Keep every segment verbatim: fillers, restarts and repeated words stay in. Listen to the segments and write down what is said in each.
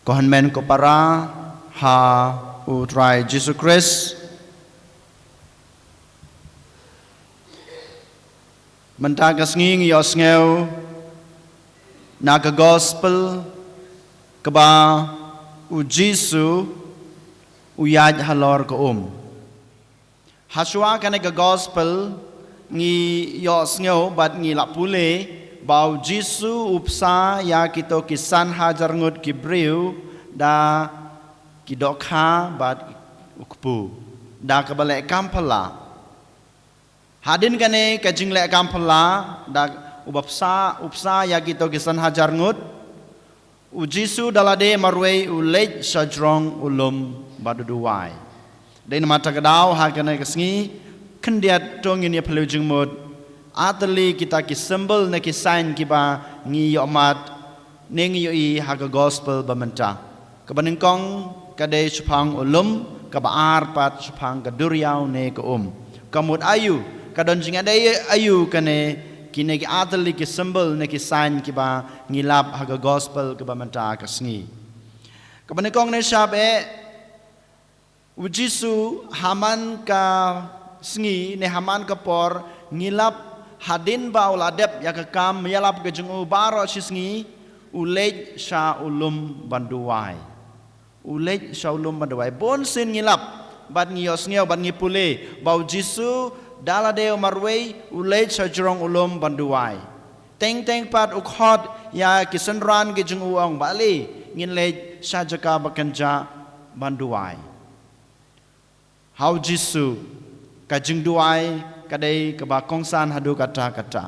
Ko hynmen ko para ha U Trai Jisu Khrist. Mynta ka sngi ngi ïohsngew na ka gospel kaba U Jisu u ïaid halor ka um. Hashwa kane ka gospel ngi ïohsngew bad ngi la pule ba U Jisu u bsa ïa kito ki san hajar ngut ki briew da ki dohkha bad u kpu da kaba leh kam phylla. Hadien kane ka jingleh kam phylla da uba bsa, u bsa ïa kito ki san hajar ngut, U Jisu da lade marwei u leit sha jrong u lum bad u duwai. Dei namar kata ka daw ha kane ka sngi khyndiat to ngin ïa phylliew jingmut ar tylli kita ki symbol ne ki sign kiba ngi ïohmad ne ngi ïohi ha ka gospel ba mynta. Kaba nyngkong ka dei shaphang u lum, kaba ar pat shaphang ka duriaw ne ka um. Ka mut aïu, ka don jingïadei aïu kane, kine ki ar tylli ki symbol ne ki sign kiba ngi lap ha ka gospel kaba mynta ka sngi. Kaba nyngkong ne shab eh, U Jisu ha man ka sngi ne ha man ka por ngi lap hadien ba u la dep ïa ka kam ïalap ka jong u baroh shi sngi u leit sha u lum ban duwai. U leit sha u lum ban duwai. Bun sien ngi lap bad ngi ïohsngew bad ngi pule ba U Jisu da lade u marwei u leit sha jrong u lum ban duwai. Teng teng pat u khot ïa ki synran ki jong u, ong, balei ngin leit sha jaka ba kynjah ban duwai? Ha U Jisu ka jingduwai ka dei kaba kongsan haduh katta katta.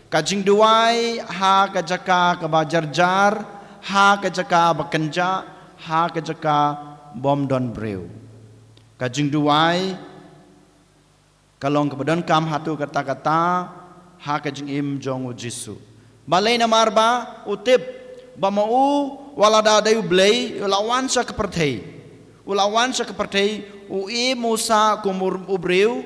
Ka jingduwai ha ka jaka kaba jar jar, ha ka jaka ba kynjah, ha ka jaka bym don briew. Ka jingduwai ka long kaba donkam haduh katta katta ha ka jingim jong U Jisu. Balei? Namar ba u tip ba ma u wat la da dei U Blei u la wan sha ka pyrthei. U la wan sha ka pyrthei, u im u sah kum u briew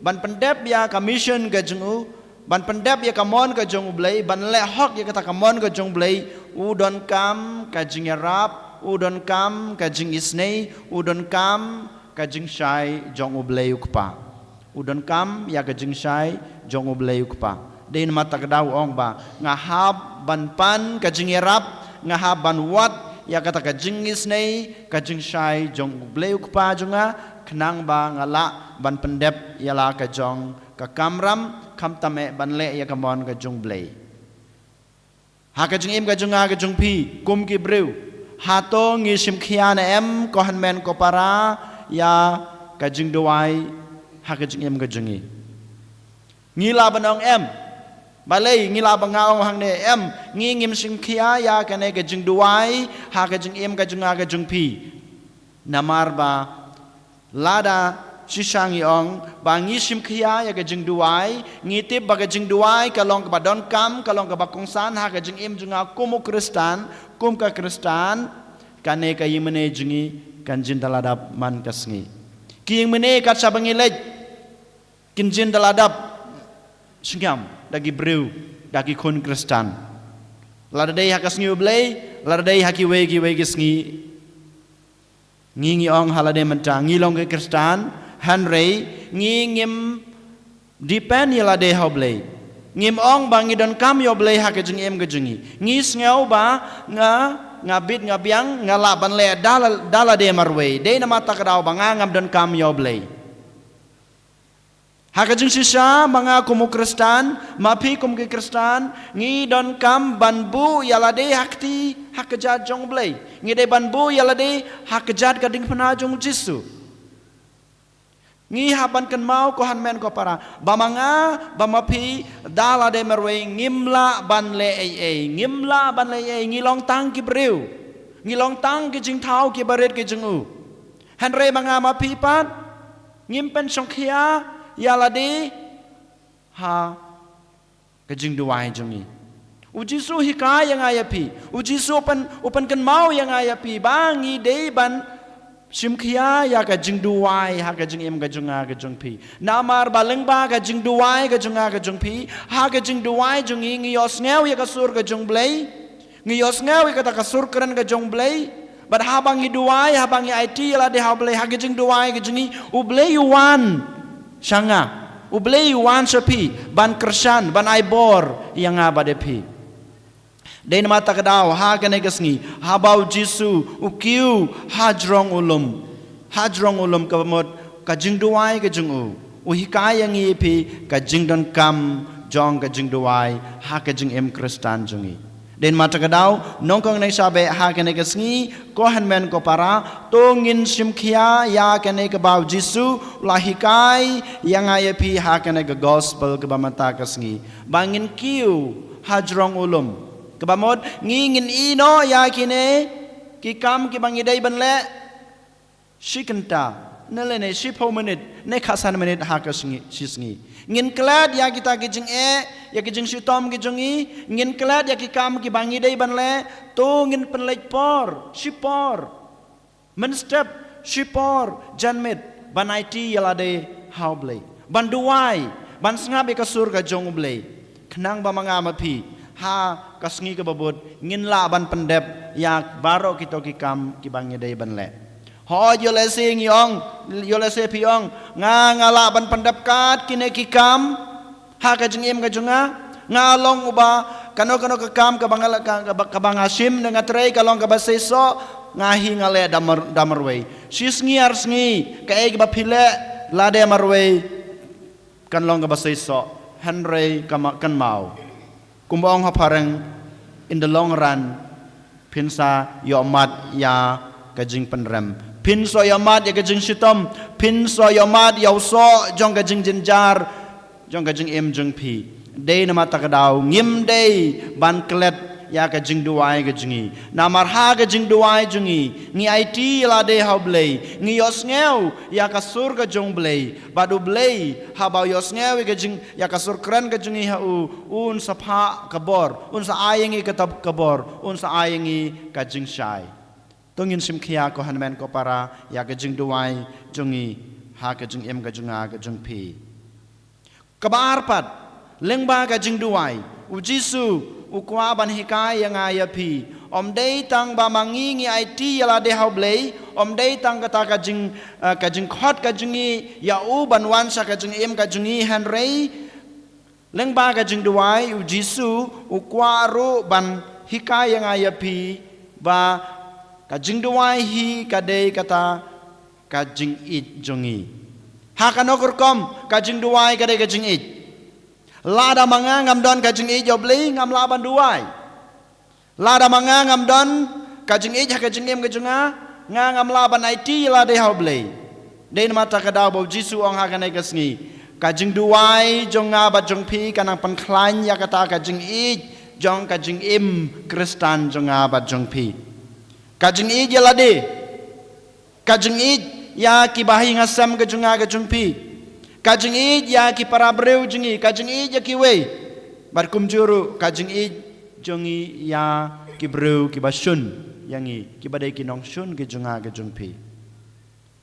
ban pyndep ïa ka mission ka jong u, ban pyndep ïa ka mon ka jong U Blei, ban leh hok ïa kata ka mon ka jong U Blei. U donkam ka jingïarap, u donkam ka jingisynei, u donkam ka jingshai jong U Blei U Kpa. U donkam ïa ka jingshai jong U Blei U Kpa. Dei namar kata ka daw u ong ba nga hap ban pan ka jingïarap, nga hap ban wad ïa kata ka jingisynei, ka jingshai jong U Blei U Kpa jong nga, khnang ba nga lah ban pyndep ïa la ka jong ka kamram, khamtam eh ban leh ïa ka mon ka jong U Blei. Ha ka jingim ka jong nga ka jong phi kum ki briew, hato ngi shim khia ne em, ko hynmen ko para, ïa ka jingduwai ha ka jingim ka jong ngi? Ngi lah ban ong em. Balei? Ngi lah ban, nga ong hangne, em, ngi ngim shim khia ïa kane ka jingduwai ha ka jingim ka jong nga ka jong phi. Namar ba lada shisha ngi ong ba ngi shim khia ïa ka jingduwai, ngi tip ba ka jingduwai ka long kaba donkam, ka long kaba kongsan ha ka jingim jong nga kum u Khristan, kum ka Khristan, kane ka ïingmane jong ngi kan jin da la dap man ka sngi. Ki ïingmane kat shaba ngi leit kin jin da la dap shngiam da ki briew, da ki khun Khristan. Lada dei ha ka sngi U Blei, lada dei ha kiwei kiwei ki sngi. Ngi ngi ong ha lade mynta ngi long ki Khristan, hynrei ngi ngim depend ïa lade ha U Blei. Ngim ong ba ngi donkam ïa U Blei ha ka jingim ka jong ngi. Ngi sngew ba nga, nga bit nga biang, nga lah ban leh da la, da lade marwei. Dei namar kata ka daw ba nga ngam donkam ïa U Blei. Ha ka jingshisha, ma nga kum u Khristan, ma phi kum ki Khristan, ngi donkam ban buh ïa lade ha kti, ha kjat jong U Blei. Ngi dei ban buh ïa lade ha kjat ka diengphna jong U Jisu. Ngi hap ban kynmaw, ko hynmen ko para, ba ma nga, ba ma phi, da lade marwei ngim lah ban leh ei ei, ngim lah ban leh ei ei, ngi long tang ki briew, ngi long tang ki jingthaw kiba rit ki jong U. Hynrei ma nga ma phi pat ngim pynshongkhia ïa lade ha ka jingduwai jong ngi. U Jisu u hikai ïa nga ïa phi, U Jisu u pyn, u pynkynmaw ïa nga ïa phi ba ngi dei ban shim khia ïa ka jingduwai ha ka jingim ka jong nga ka jong phi. Namar ba lyngba ka jingduwai ka jong nga ka jong phi, ha ka jingduwai jong ngi, ngi ïohsngew ïa ka sur ka jong U Blei, ngi ïohsngew ïa kata ka sur kren ka jong U Blei. Bad haba ngi duwai, haba ngi aiti ïa lade ha U Blei, ha ka jingduwai ka jong ngi, U Blei u wan sha nga. U Blei u wan sha phi, ban kyrshan, ban ai bor ïa nga bad ïa phi. Dei namar kata ka daw, ha kane ka sngi, haba U Jisu u kiew hajrong u lum. Hajrong u lum, kaba mut ka jingduwai ka jong u, u hikai ïa ngi ïa phi ka jingdonkam jong ka jingduwai ha ka jingim Khristan jong ngi. Dei namar kata ka daw, nyngkong nyngshap, ha kane ka sngi, ko hynmen ko para, to ngin shim khia ïa kane kaba U Jisu u la hikai ïa nga ïa phi ha kane ka gospel kaba mynta ka sngi. Ba ngin kiew hajrong u lum. Kaba mut, ngi ngin ïehnoh ïa kine ki kam kiba ngi dei ban leh shi kynta, ne lane shiphew minit, ne khatsan minit ha ka sngi, shi sngi. Ngin klet ïa kita ki jingeh, ïa ki jingshitom ki jong ngi, ngin klet ïa ki kam kiba ngi dei ban leh, to ngin pynleit por, shipor. Mynstep, shipor, janmiet, ban aiti ïa lade ha U Blei. Ban duwai, ban sngap ïa ka sur ka jong U Blei. Khnang ba ma nga ma phi, ha ka sngi kaba bud, ngin lah ban pyndep ïa baroh kito ki kam kiba ngi dei ban leh. Hooid, ïoh lehse ngi ong, ïoh lehse phi ong, nga, nga lah ban pyndep kat kine ki kam ha ka jingim ka jong nga. Nga long uba, kano kano ka kam kaba nga la, ka, kaba, kaba nga shim ne nga trei ka long kaba seisoh, nga hi nga leh da mar, da marwei. Shi sngi ar sngi, kaei kaba phi leh lade marwei, kan long kaba seisoh, hynrei kama, kynmaw. Kumba ong ha phareng, in the long run, phin sa ïohmad ïa ka jingpynrem. Phin sa ïohmad ïa ka jingshitom. Phin sa ïohmad ïa u soh jong ka jingjynjar jong ka jingim jong phi. Dei namar kata ka daw, ngim dei ban klet ïa ka jingduwai ka jong ngi. Namar ha ka jingduwai jong ngi, ngi aiti ïa lade ha U Blei. Ngi ïohsngew ïa ka sur ka jong U Blei. Bad U Blei, haba u ïohsngew ïa ka jing, ïa ka sur kren ka jong ngi ha u, un sa phah ka bor, un sa ai ïa ngi kata ka bor, un sa ai ïa ngi ka jingshai. To ngin shim khia, ko hynmen ko para, ïa ka jingduwai jong ngi ha ka jingim ka jong nga ka jong phi. Kaba ar pat, lyngba ka jingduwai, U Jisu u kwah ban hikai ïa nga ïa phi. Ym dei tang ba ma ngi ngi aiti ïa lade ha U Blei, ym dei tang kata ka jing, eh, ka jingkhot ka jong ngi ïa u ban wan sha ka jingim ka jong ngi, hynrei lyngba ka jingduwai, U Jisu u kwah ruh ban hikai ïa nga ïa phi ba ka jingduwai hi ka dei kata ka jingïeit jong ngi. Ha kano ka rukom, ka jingduwai ka dei ka jingïeit. Lada ma nga ngam don ka jingïeit ïa U Blei, ngam lah ban duwai. Lada ma nga ngam don ka jingïeit ha ka jingim ka jong nga, nga ngam lah ban aiti ïa lade ha U Blei. Dei namar kata ka daw ba U Jisu u ong ha kane ka sngi, ka jingduwai jong nga bad jong phi kan nang pynkhlaiñ ïa kata ka jingïeit jong ka jingim Khristan jong nga bad jong phi. Ka jingïeit ïa lade, ka jingïeit ïa ki bahaïing hasem ka jong nga ka jong phi, ka jingïeit ïa ki para briew jong ngi, ka jingïeit ïa kiwei, bad kumjuh ruh ka jingïeit jong ngi ïa ki briew kiba shun ïa ngi, kiba dei ki nongshun ki jong nga ki jong phi.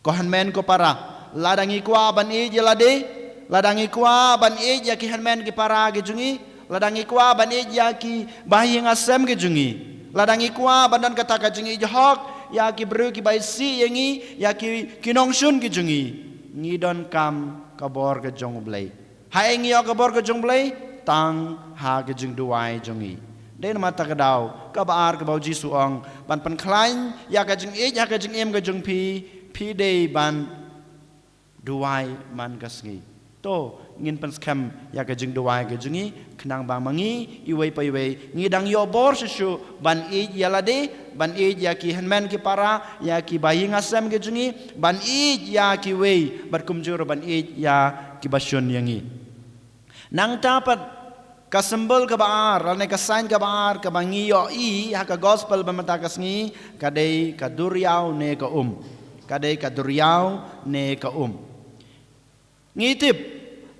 Ko hynmen ko para, lada ngi kwah ban ïeit ïa lade, lada ngi kwah ban ïeit ïa ki hynmen ki para ki jong ngi, lada ngi kwah ban ïeit ïa ki bahaïing hasem ki jong ngi, lada ngi kwah ban don kata ka jingïeit hok ïa ki briew kiba isih ïa ngi, ïa ki, ki nongshun ki jong ngi, ngi donkam ka bor ka jong U Blei. Haei ngi ïoh ka bor ka jong U Blei? Tang ha ka jingduwai jong ngi. Dei namar kata ka daw, kaba ar kaba U Jisu u ong, ban pynkhlaiñ ïa ka jingïeit ha ka jingim ka jong phi, phi dei ban duwai man ka sngi. To ngin pynskhem ïa ka jingduwai ka jong ngi, khnang ba ma ngi iwei pa iwei ngi dang ïoh bor shuh shuh ban ïeit ïa lade, ban ïeit ïa ki hynmen ki para, ïa ki bahaïing hasem ki jong ngi, ban ïeit ïa kiwei, bad kumjuh ruh ban ïeit ïa kiba shun ïa ngi. Nangta pat, ka symbol kaba ar, lane ka sign kaba ar, kaba ngi ïohi ha ka gospel ba mynta ka sngi, ka dei ka duriaw ne ka um. Ka dei ka duriaw ne ka um. Ngi tip,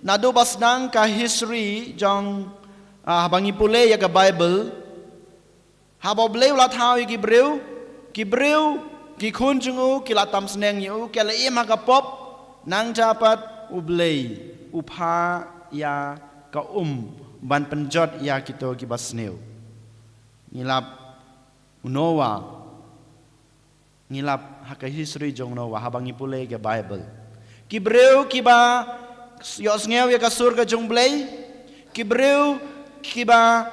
naduh ba sdang ka history jong, ah, ba ngi pule ïa ka Bible, haba U Blei u la thaw ïa ki briew, ki briew, ki khun jong u, ki la tam sneng ïa u, ki la im ha ka pop, nangta pat U Blei u phah ïa ka um ban pynjot ïa kito kiba sniew. Ngi lap u Noah, Ngi lap ha ka history jong Noah haba ngi pule ka Bible. Ki briew kiba ïohsngew ïa ka sur ka jong U Blei, ki briew kiba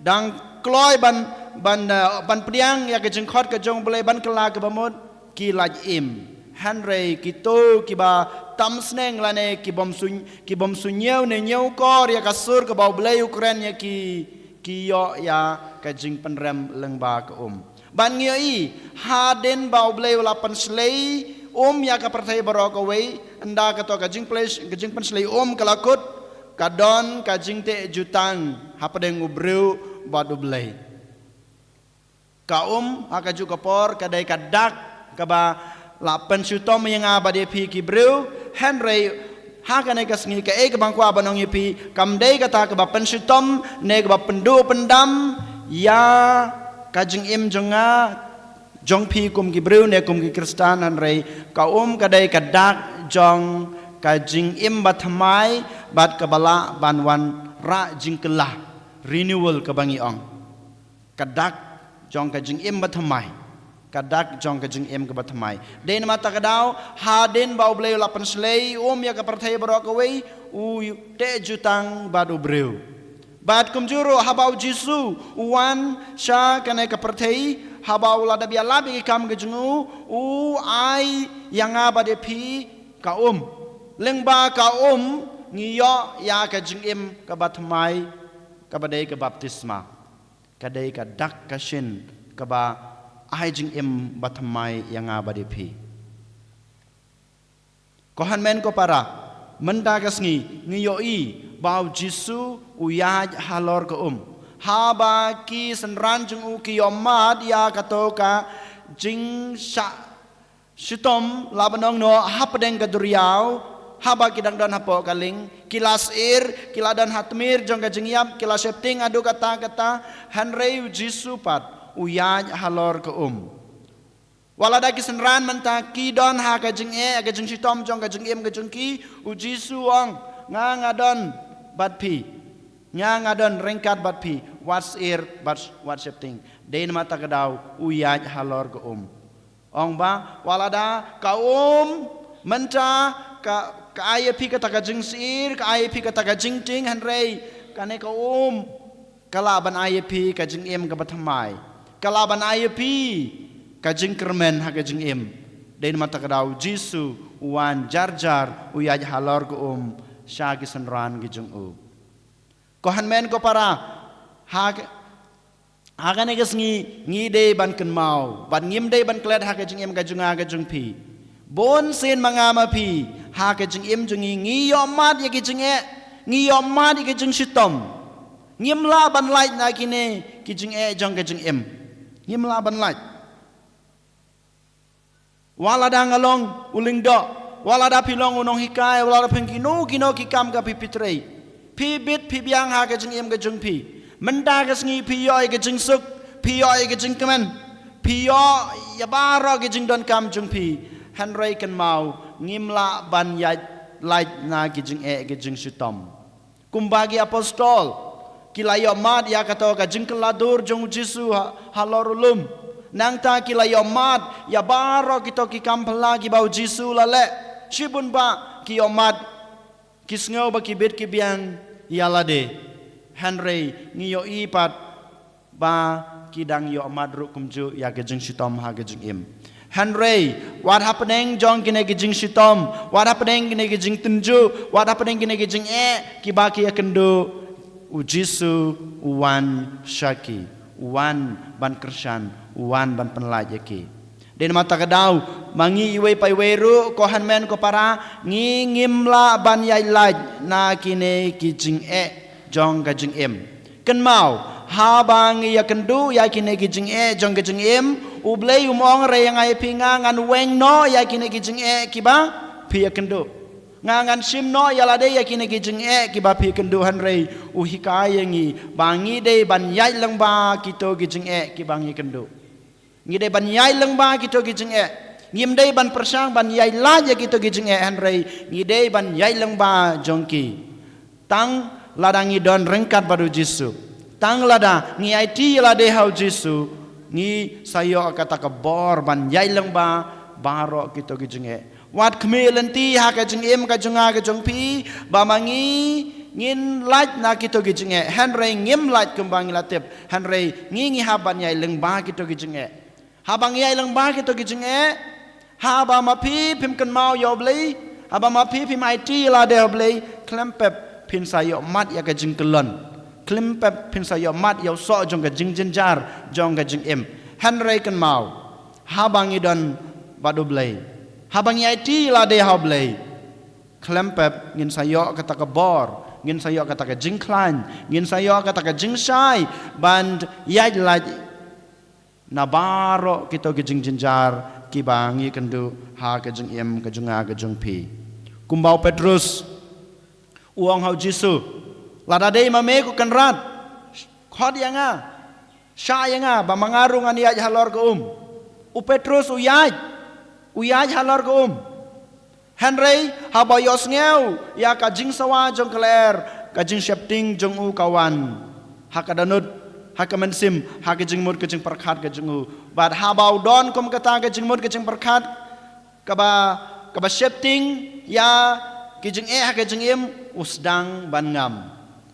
dang kloi ban, ban, eh, ban pdiang ïa ka jingkhot ka jong U Blei ban kylla kaba mut, ki lait im. Hynrei kito kiba tam sneng lane ki bym shu, ki bym shu ñiew ne ñiewkor ïa ka sur kaba U Blei u kren ïa ki, ki ïoh ïa ka jingpynrem lyngba ka um. Ban ngi ïohi, hadien ba U Blei u la pynshlei um ïa ka pyrthei baroh kawei, ynda kato ka jingpynshlei, ka jingpynshlei um ka la kut, ka don ka jingteh jutang hapdeng u briew bad U Blei. Ka um ha kajuh ka por ka dei ka dak kaba la pynshitom ïa nga bad ïa phi ki briew, hynrei ha kane ka sngi kaei kaba nga kwah ban ong ïa phi, kam dei kata kaba pynshitom ne kaba pynduh pyndam ïa ka jingim jong nga, jong phi kum ki briew ne kum ki Khristan, hynrei ka um ka dei ka dak jong ka jingim bathymmai bad kaba lah ban wanrah jingkylla, renewal kaba ngi ong. Ka dak jong ka jingim bathymmai. Ka dak jong ka jingim kaba thymmai. Dei namar kata ka daw, hadien ba U Blei u la pynshlei um ïa ka pyrthei baroh kawei, u teh jutang bad u briew. Bad kumjuh ruh haba U Jisu u wan sha kane ka pyrthei, haba u la dep ïalap ïa ki kam ka jong u, u ai ïa nga bad ïa phi ka um. Lyngba ka um ngi ïoh ïa ka jingim kaba thymmai, kaba dei ka baptisma. Ka dei ka dak ka shin kaba ai jingim bathymmai ïa nga bad ïa phi. Ko hynmen ko para, mynta ka sngi ngi ïohi ba U Jisu u ïaid halor ka um. Haba ki synran jong u ki ïohmad ïa kato ka jingshah shitom la ban ong noh hapdeng ka duriaw, haba ki dang don hapoh ka lieng, ki la sheptieng, ki la don ha tmier jong ka jingïap, ki la sheptieng haduh katta katta, hynrei U Jisu pat u ïaid halor ka um. Wat lada ki synran mynta ki don ha ka jingeh, ka jingshitom jong ka jingim ka jong ki, U Jisu u ong, nga nga don bad phi. Nga nga don ryngkat bad phi, wat sheptieng, wat, wat sheptieng. Dei namar kata ka daw u ïaid halor ka um. Ong ba, wat lada ka um mynta ka, ka ai ïa phi kata ka jingsheptieng, ka ai ïa phi kata ka jingtieng, hynrei kane ka um ka lah ban ai ïa phi ka jingim kaba thymmai. Ka lah ban ai ïa phi ka jingkyrmen ha ka jingim. Dei namar kata ka daw U Jisu u wan jar jar u ïaid halor ka um sha ki synran ki jong u. Ko hynmen ko para, ha ka, ha kane ka sngi ngi dei ban kynmaw, bad ngim dei ban klet ha ka jingim ka jong nga ka jong phi. Bun sien ma nga ma phi, ha ka jingim jong ngi ngi ïohmad ïa ki jingeh, ngi ïohmad ïa ki jingshitom. Ngim lah ban lait na kine ki jingeh jong ka jingim. Ngim lah ban lait. Wat lada nga long u lyngdoh, wat lada phi long u nonghikai, wat lada phi kino kino ki kam kaba phi trei, phi bit phi biang ha ka jingim ka jong phi. Mynta ka sngi phi ïoh ïa ka jingsuk, phi ïoh ïa ka jingkmen, phi ïoh ïa baroh ka jingdonkam jong phi. Hynrei kynmaw, ngim lah ban ïaid lait na ki jingeh ki jingshitom. Kumba ki apostol ki la ïohmad ïa kato ka jingkylla dur jong U Jisu ha, halor u lum. Nangta ki la ïohmad ïa baroh kito ki kam phylla kiba U Jisu u la leh. Shibun bah ki ïohmad, ki sngew ba ki bit ki biang ïa lade. Hynrei ngi ïohi pat ba ki dang ïohmad ruh kumjuh ïa ka jingshitom ha ka jingim. Hynrei wat hapdeng jong kine ki jingshitom, wat hapdeng kine ki jingtynjuh, wat hapdeng kine ki jingeh kiba ki ïakynduh, U Jisu u wan sha ki, u wan ban kyrshan, u wan ban pynlait ïa ki. Dei namar kata ka daw, ma ngi iwei pa iwei ruh, ko hynmen ko para, ngi ngim lah ban ïaid lait na kine ki jingeh jong ka jingim. Kynmaw, haba ngi ïakynduh ïa kine ki jingeh jong ka jingim, U Blei um ong re ïa nga ïa phi, nga ngan weng noh ïa kine ki jingeh kiba phi ïakynduh. Nga ngan shim noh ïa lade ïa kine ki jingeh kiba phi ïakynduh, hynrei u hikai ïa ngi ba ngi dei ban ïaid lyngba kito ki jingeh kiba ngi ïakynduh. Ngi dei ban ïaid lyngba kito ki jingeh. Ngim dei ban pyrshang ban ïaid lait ïa kito ki jingeh, hynrei ngi dei ban ïaid lyngba jong ki. Tang lada ngi don ryngkat bad U Jisu, tang lada ngi aiti ïa lade ha U Jisu, Ngi sa ïoh kata ka bor ban ïaid lyngba baroh kito ki jingeh. Wat khmih lynti ha ka jingim ka jong nga ka jong phi, ba ma ngi ngin lait na kito ki jingeh. Hynrei ngim lait kumba ngi la tip. Hynrei ngi ngi hap ban ïaid lyngba kito ki jingeh. Haba ngi ïaid lyngba kito ki jingeh, haba ma phi phim kynmaw ïa U Blei, haba ma phi phim aiti ïa lade ha U Blei, khlem pep phin sa ïoh mad ïa ka jingkyllon. Khlem pep phin sa ïoh mad ïa u soh jong ka jingjynjar jong ka jingim. Hynrei kynmaw, haba ngi don bad U Blei, haba ngi aiti ïa lade ha U Blei, khlem pep ngin sa ïoh kata ka bor, ngin sa ïoh kata ka jingkhlaiñ, ngin sa ïoh kata ka jingshai ban ïaid lait na baroh kito ki jingjynjar kiba ngi kynduh ha ka jingim ka jong nga ka jong phi. Kumba u Petrus u ong ha U Jisu, "Lada dei ma me, ko Kynrad, khot ïa nga, shah ïa nga, ba ma nga ruh ngan ïaid halor ka um." U Petrus u ïaid, u ïaid halor ka um. Hynrei haba u ïohsngew ïa ka jingsawa jong ka lyer, ka jingsheptieng jong u ka wan ha ka dohnud, ha ka mynsiem, ha ka jingmut ka jingpyrkhat ka jong u. Bad haba u don kum kata ka jingmut ka jingpyrkhat kaba, kaba sheptieng ïa ki jingeh ha ka jingim, u sdang ban ngam.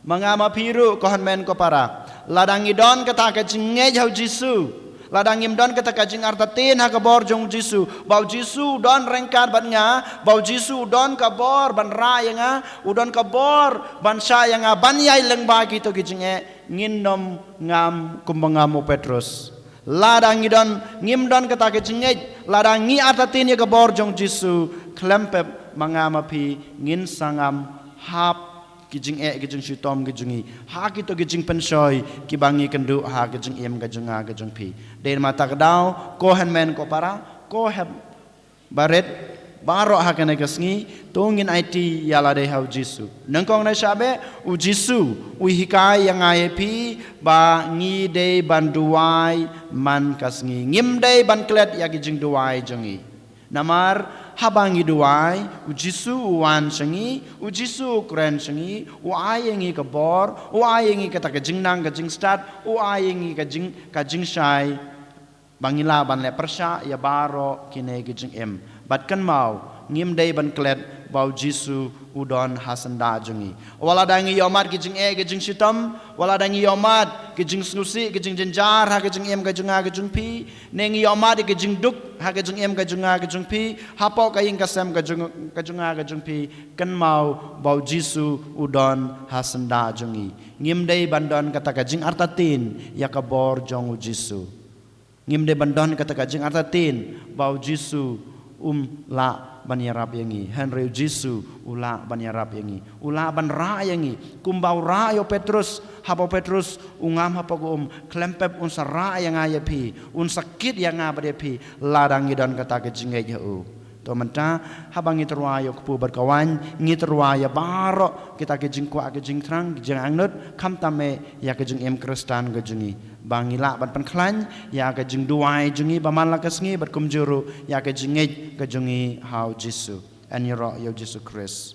Ma nga ma phi ruh, ko hynmen ko para, lada ngi don kata ka jingngeit ha U Jisu, lada ngim don kata ka jingartatien ha ka bor jong U Jisu, ba U Jisu u don ryngkat bad nga, ba U Jisu u don ka bor ban rah ïa nga, u don ka bor ban shah ïa nga ban ïaid lyngba kito ki jingeh, ngin nym ngam kumba ngam u Petrus. Lada ngi don, ngim don kata ka jingngeit, lada ngi artatien ïa ka bor jong U Jisu, khlem pep ma nga ma phi ngin sa ngam hap ki jingeh ki jingshitom ki jong ngi ha kito ki jingpynshoi kiba ngi kynduh ha ka jingim ka jong nga ka jong phi. Dei namar kata ka daw, ko hynmen ko para, ko hep barit baroh ha kane ka sngi, to ngin aiti ïa lade ha U Jisu. Nyngkong na sha beh, U Jisu u hikai ïa nga ïa phi ba ngi dei ban duwai man ka sngi. Ngim dei ban klet ïa ki jingduwai jong ngi. Namar haba ngi duwai, U Jisu u wan sha ngi, U Jisu u kren sha ngi, u ai ïa ngi ka bor, u ai ïa ngi kata ka jingnang ka jingstad, u ai ïa ngi ka jing, ka jingshai ba ngi lah ban leh pyrshah ïa baroh kine ki jingim. Bad kynmaw, ngim dei ban klet ba U Jisu u don ha syndah jong ngi. Wat lada ngi ïohmad ki jingeh ki jingshitom, wat lada ngi ïohmad ki jingsngewsih ki jingjynjar ha ka jingim ka jong nga ka jong phi, ne ngi ïohmad ki jingduk ha ka jingim ka jong nga ka jong phi, hapoh ka ïing ka sem ka jong, ka jong nga ka jong phi, kynmaw ba U Jisu u don ha syndah jong ngi. Ngim dei ban don kata ka jingartatien ïa ka bor jong U Jisu. Ngim dei ban don kata ka jingartatien ba U Jisu um lah ban ïarap ïa ngi. Hynrei U Jisu u lah ban ïarap ïa ngi, u lah ban rah ïa ngi. Kumba u rah ïa u Petrus, haba u Petrus u ngam hapoh ka um, khlem pep un sa rah ïa nga ïa phi, un sa kit ïa nga bad ïa phi, lada ngi don kata ka jingngeit ha u. To mynta, haba ngi tyrwa ïa u kpu bad ka waiñ, ngi tyrwa ïa baroh kita ki jingkwah ki jingthrang, ki jingangnud, khamtam eh ïa ka jingim Khristan ka jong ngi, ba ngi lah ban pynkhlaiñ ïa ka jingduwai jong ngi ba man la ka sngi, bad kumjuh ruh ïa ka jingngeit ka jong ngi ha U Jisu. Yn ïaroh ïa U Jisu Khrist.